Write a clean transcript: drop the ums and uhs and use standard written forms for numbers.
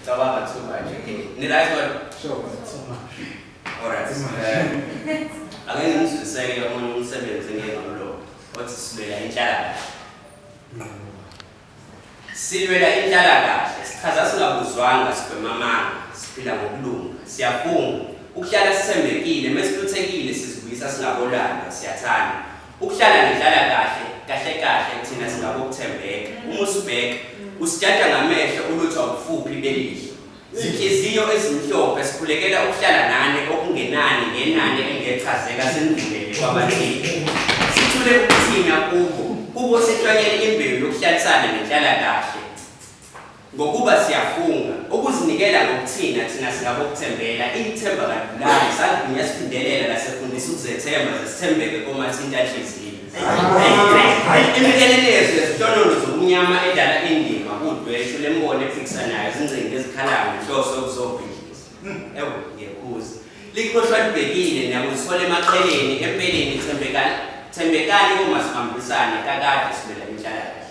Cabanga too much. Okay. Ni right kodwa? Sure, too much. Alright. Ake ngimzwiseke omunye umsebenzi engeke ngamlomo othi silwela inhlalakahle. Silwela inhlalakahle, sichaza singabuzwanga, sigwema amanga, siphila ngokulunga, siyafunga, ukuhlala sithembekile, mesiluthekile sizibuyisa singabolanda, siyathanda. Ukuhlala ngenhlalakahle, kahle kahle thina singabokuthembeka. Uma usibheka, usijaja ngamehlo uluthwa ubufuphi belihlo. Zinhliziyo ezimhlophe sikhulekela ukuhlala nani okungenani ngenani elingechazeka sinivulele kwabathile. Sithule ukuthina kubo, kubo sihlwanyele imbewu yokuhlalisana nenhlalakahle. Ngokuba siyafunga, ukuzinikela ngokuthina thina singabokuthembela, ithemba kalibulali, saligunya siphindelela lasefundisa ukuzethemba zesithembeke komathintanhliziyo. Imikelelezo yezihlonono zobumnyama edlala indima kudweshu lembono ephikisanayo zingcingo ezikhalayo ngenhloso yokuzobhidliza. Ewu, ngiyekhuza. Likhohlwa libhekile niyakuzithola emaqeleni empeleni thembekani thembekani komasibambisane kakade silwela inhlalakahle.